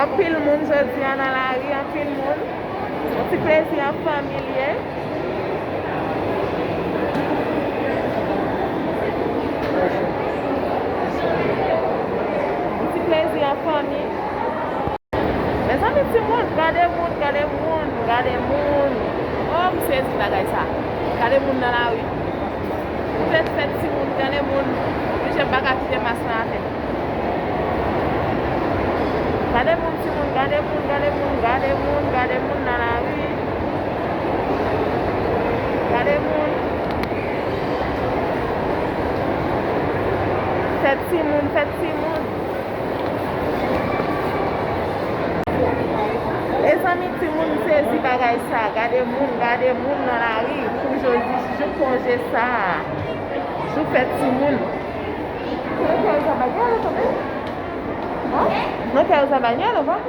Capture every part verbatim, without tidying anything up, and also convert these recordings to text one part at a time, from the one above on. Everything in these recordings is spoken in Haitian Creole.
Anpil moun jodi a nan lari, anpil moun. Yon ti plezi an fanmi l ye. Yon ti plezi an fanmi. Mezanmi, timoun, gade moun, gade moun, gade moun. Oh, m sezi bagay sa. Gade moun nan lari. Fèt, fèt, timoun, gade moun. Oblije m pa ka kite mas lan atè. Gade moun, timoun, gade moun, gade moun, gade moun, gade moun nan lari. Gade moun. Fèt timoun, fèt timoun. Mezanmi, timoun, m sezi bagay sa. Gade moun, gade moun nan lari pou jodi, jou konje sa a. Jou fèt timoun. Não quero usar banheiro, não vamos? Não quero usar banheiro, vamos?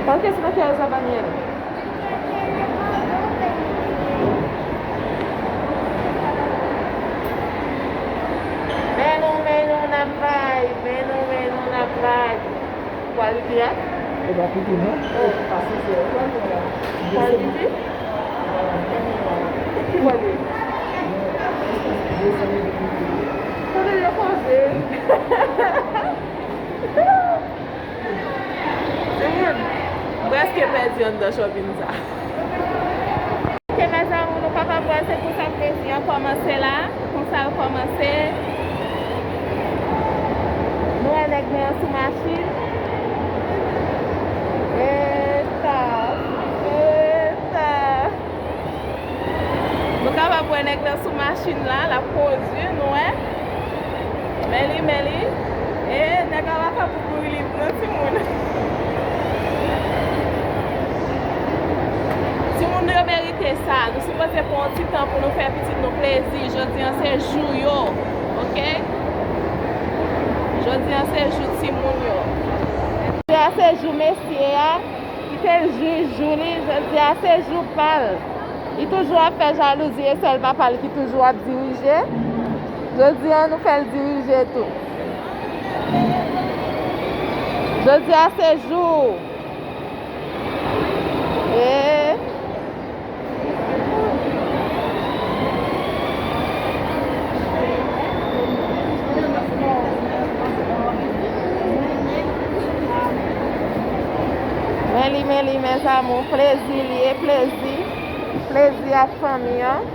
Por que você não quer usar banheiro? Menu, menu na vibe, menu, menu na vibe. Quality, é? Ou pa pipi, non? Oh. Quality? Ki quality? Tande yo koze. Timoun, m prèske pèdi anndan shopping sa. Ok, mes amours, nou kapab wè se konsa plezi an kòmanse la. Konsa l kòmanse. Nou wè nèg mwen an sou machin. Eta! Eta! Nou kapab wè nèg lan sou machin la, l ap kondui, nou wè. Men li, men li. E nèg la pa ka pou kouri li pran timoun. Timoun yo merite sa. Nou sipoze pran yon ti tan pou nou fè pitit nou plezi. Jodi an se jou yo. Oke? Jodi an se jou timoun yo. Jodi a se jou mesye a. Kite l jwi jou li, jodi a se jou pa l. Li toujou ap fè jalouzi, e sèl papa l ki toujou ap dirije. Jodi a nou fè l dirije tou. Jodi a se jou ou. E Men li, men li, mes amours, plezi li ye, plezi. Plezi ak fanmi an.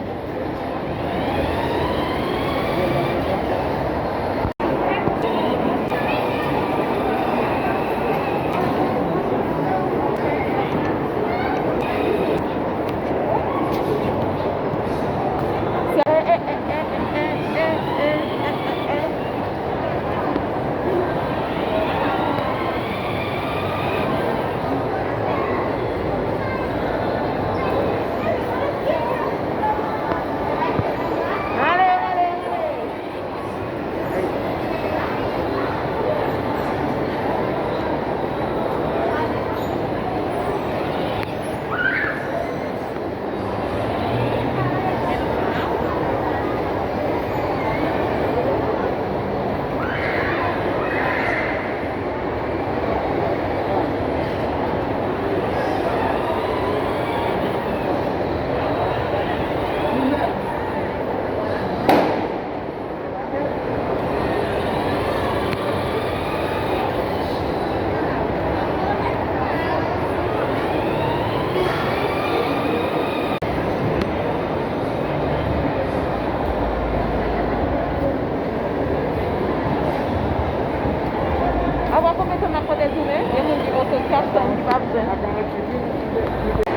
Avan konbyen tan n ap pote tounen? Gen moun ki pote kat tan ki p ap jwenn.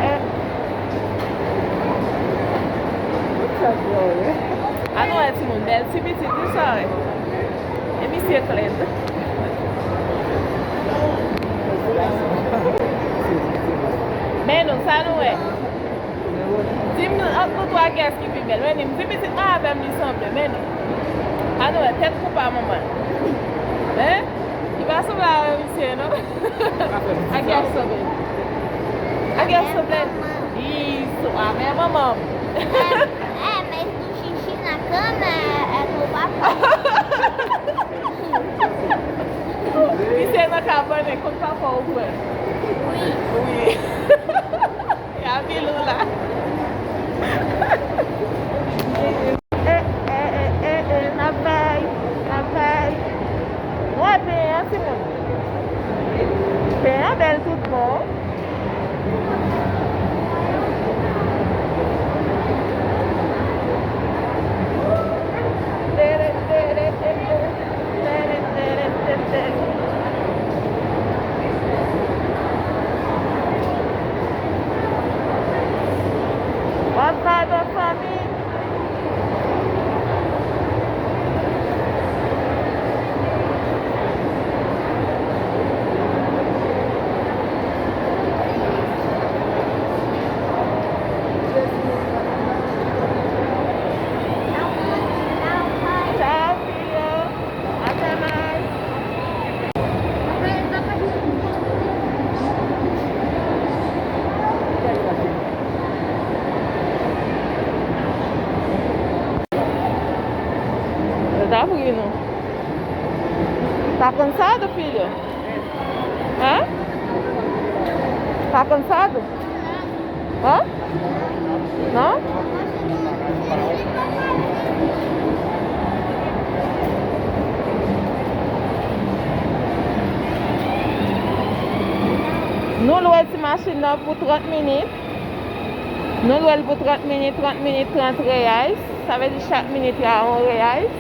Eh. Sa dwòl, wi. Ann wè timoun, bèl ti pitit, wi, sa, wi. E misye klè tou. Men nou, sa nou wè? Di m ant nou twa kiyès ki pi bèl. Men li, m di pitit mwen avè m li sanble. Men li. Ann wè, tèt koupa manman. Hein? Li pa sanble avè misye, non? A kiyès sanble? A kiyès sanble? Li sou avè manman. Eh, eh, men Chichi na kanmè, eh, nou pa pran. Misye nan kabann, e kot papa w pran? Wi. Wi. Yavilou la. E, e, e, e, e, n ap bay, n ap bay. Mwen penyen an, timoun. Penyen an bèl tout bon. Wap bay bon fanmi. Tchao, filho. Até mais. Tá abrindo. Tá cansado, filho? Hã? Tá cansado? Hã? Non? Nou lwe ti machin nan pou trant minit. Nou lwe l pou trant minit, trant minit, trant reais. Sa vle di chak minit la yon reais.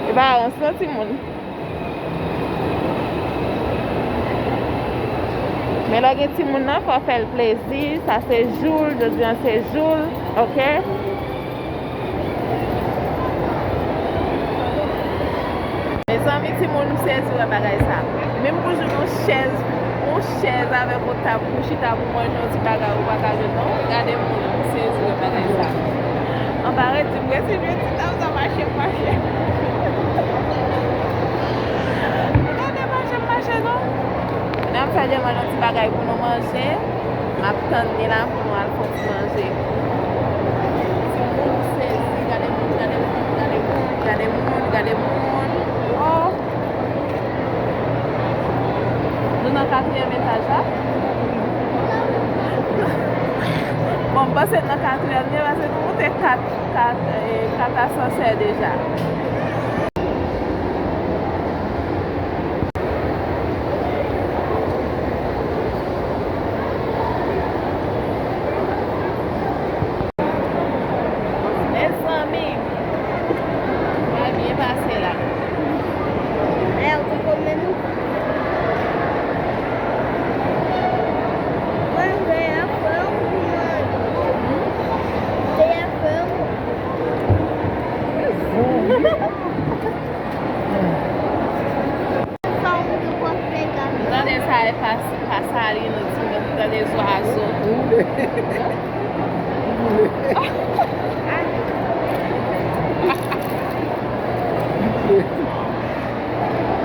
E pa rans non, timoun. Men lè gen timoun nan, fò fè l plezi. Sa se jou l, jodi a se jou l, oke? Mezanmi, timoun, m sezi wè bagay sa. Menm pou jwenn yon chèz, yon chèz avèk yon tab pou chita pou manje yon ti bagay ou pa ka jwenn non. Gade moun, m sezi wè bagay sa. Anba redi m resi jwenn ti tab sa mache, mache. Gade mache, mache non. N ap fè demann yon ti bagay pou nou manje. M ap tann li la pou nou al fè yon ti manje. Timoun sezi, gade moun, gade moun, gade moun, gade moun, gade moun. Oh! Nou nan katriyèm etaj la. Bon, m panse n nan katriyèm, byen, paske nou moute kat, kat, eh, kat asansè deja. Mezanmi, sa byen pase la. Lè ou poko menm. Mwen vle fè w mwen. Vle fè w. Tande sa e pa, pa Salin, timoun, tande zwazo.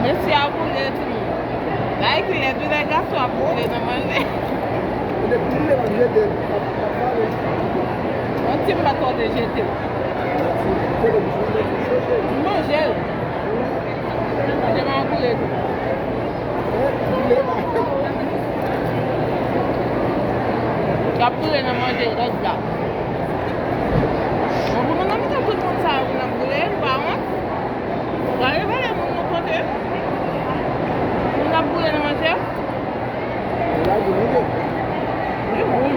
Mesye a boule, timoun. Gade kilè tou lè gason ap boule nan manje. Yon ti m pa twò te jete. M manje l. Manje m ap boule tou. Y ap boule nan manje rèd la. Bon, pou nou nan mitan tout moun sa yo pou n ap boule, nou pa wont. Gade valè moun nou pote. Moun ap boule nan manje. Li gou.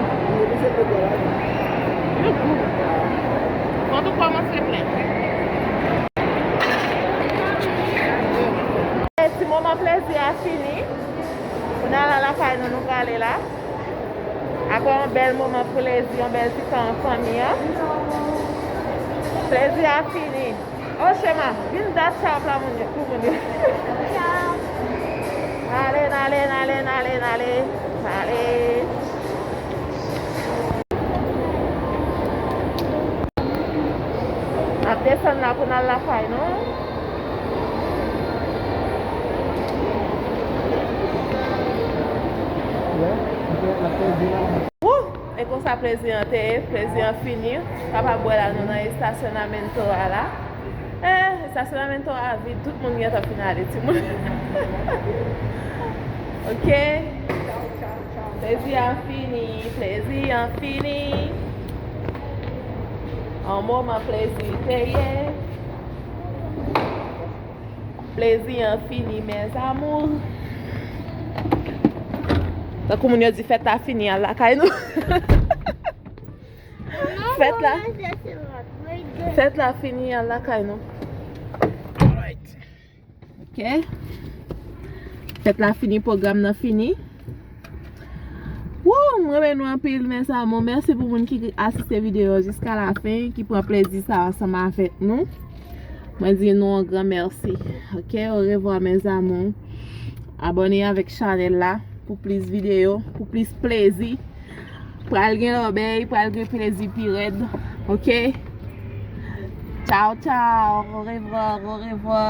Li gou. Fò tou kòmanse plen. Ti moman plezi a fini. Kounye a la lakay nou, nou prale la. Apre yon bèl moman plezi, yon bèl ti tan an fanmi an. Plezi a fini. Oh, Shema, vin dat tchaw la moun yo, pou moun yo. Tchaw. N ale, n ale, n ale, n ale, n ale, n ale. N ap desann la pou n al lakay nou. Wouh! E konsa plezi an te ye, plezi an fini. Kapab wè la nou nan estasyonamento a la. Eh, stasyonman to a vid, tout moun gentan fin ale, timoun. Ok. Plezi an fini, plezi an fini. An moman plezi te ye. Plezi an fini, mes amours. Tankou moun yo di fèt la fini, al lakay nou. Fèt la. Fèt la fini, al lakay nou. Ok. Fèt la fini, pwogram nan fini. Woo, m renmen nou anpil, mes amours. Mèsi pou moun ki asiste videyo jiska la fen, ki pran plezi sa ansanm avèk nou. Mwen di nou yon gran mèsi. Ok, orevwa, mes amours. Abòne avèk chanèl la pou plis videyo, pou plis plezi. Pral gen lòbèy, pral gen plezi pi rèd. Ok? Tchao, tchao. Orevwa, orevwa.